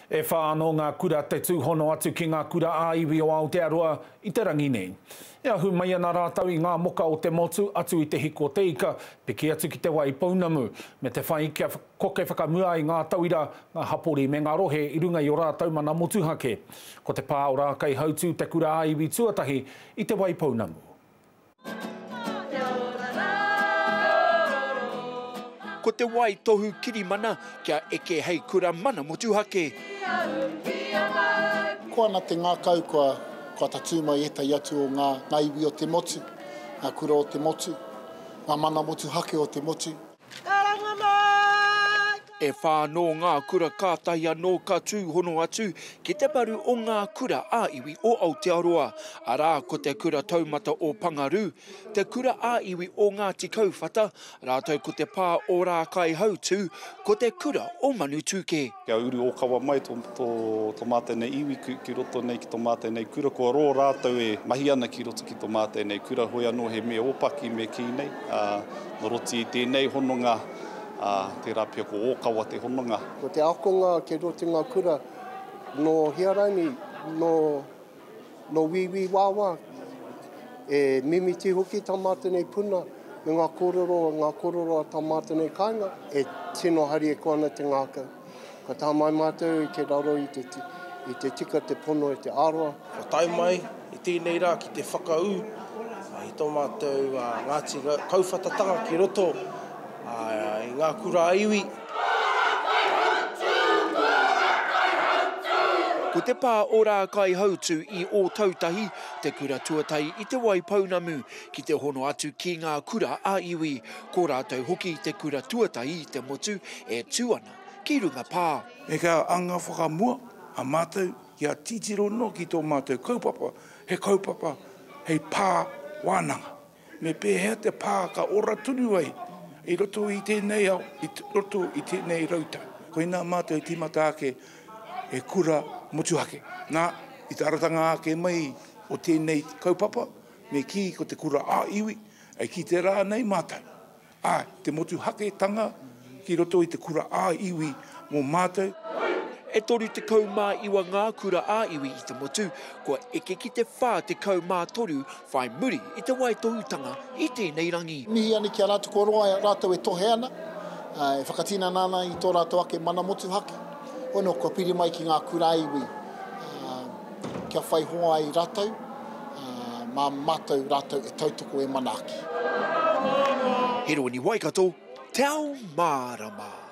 E wha anō ngā kura te tūhono atu ki ngā kura ā-iwi o Aotearoa i te rangi nei. E ahu mai ana rātou i ngā moka o te motu atu i te hiko te ika, piki atu ki te wai pounamu, me te whai kia koke whakamua ai ngā tauira, ngā hapori me ngā rohe i runga i ō rātou mana motuhake. Ko te pā o Rākaihautū te kura ā-iwi tuatahi i Te Waipounamu. Ko te waitohu kirimana kia eke hei kura mana motuhake. Koa ana te ngākau kua, kua tatū mai ētahi atu o ngā, ngā iwi o te motu, ngā kura o te motu, ngā mana motuhake o te motu. Karanga mai! E wha anō ngā kura kātahi anō ka tūhono atu ki te maru o Ngā Kura ā-Iwi o Aotearoa, arā, ko Te Kura Taumata o Pangarū, Te Kura ā-Iwi o Ngāti Kauwhata, rātou ko Te Pā o Rākaihautū, ko Te Kura o Manutūkē. Kia uru ōkawa mai tō, tō, tō mātou nei iwi ki, ki roto nei ki tō mātou nei kura, kua roa rātou e mahi ana ki roto ki tō mātou nei kura, hoi anō he mea ōpaki me kī nei, ā, Nō roti i tēnei hononga, ā, tērā pea ko ōkawa te hononga. Ko te ākonga kei roto i ngā kura nō hea rānei, nō, nō wīwī wāwā, e mimiti hoki tā mātou nei puna me ngā kōrero, ngā kōrero a tā mātou nei kāinga, e tino harikoa ana te ngākau. Ka tā mai mātou kei raro i te, i te tika, te pono e te aroa. Kua tae mai i tēnei rā ki te whakaū i tō mātou Ngāti Kauwhatatanga ki roto i ngā kura ā-iwi. Ko te pā o Rākaihautū i Ōtautahi te kura tuatahi i Te Waipounamu ki te hono atu ki ngā kura ā-iwi. Ko rātou hoki te kura tuatahi i te motu e tū ana ki runga pā. Me ka anga whakamua a mātou kia titiro noa ki tō mātou kaupapa, he kaupapa hei pā wānanga. Me pēhea te pā ka ora tonu ai i roto i tēnei ao, i roto i tēnei rautau. Koinā mātou i tīmata ake he kura motuhake. Nā, i te aratanga ake mai o tēnei kaupapa, me kī ko te kura ā-iwi, e kite rā nei mātou. Āe, te motuhaketanga ki roto i te kura ā-iwi mō mātou. E 39 ngā kura ā-iwi i te motu, kua eke ki te 43 whai muri i te waitohutanga i tēnei rangi. Mihi ana ki a rātou kua roa rātou e tohe ana, e whakatinana ana i tō rātou ake mana motuhake, hono kua piri mai ki ngā kura ā-iwi kia whai hoa ai rātou. Mā mātou rātou e tautoko e manaaki. Heroni Waikato, Te Ao Mārama.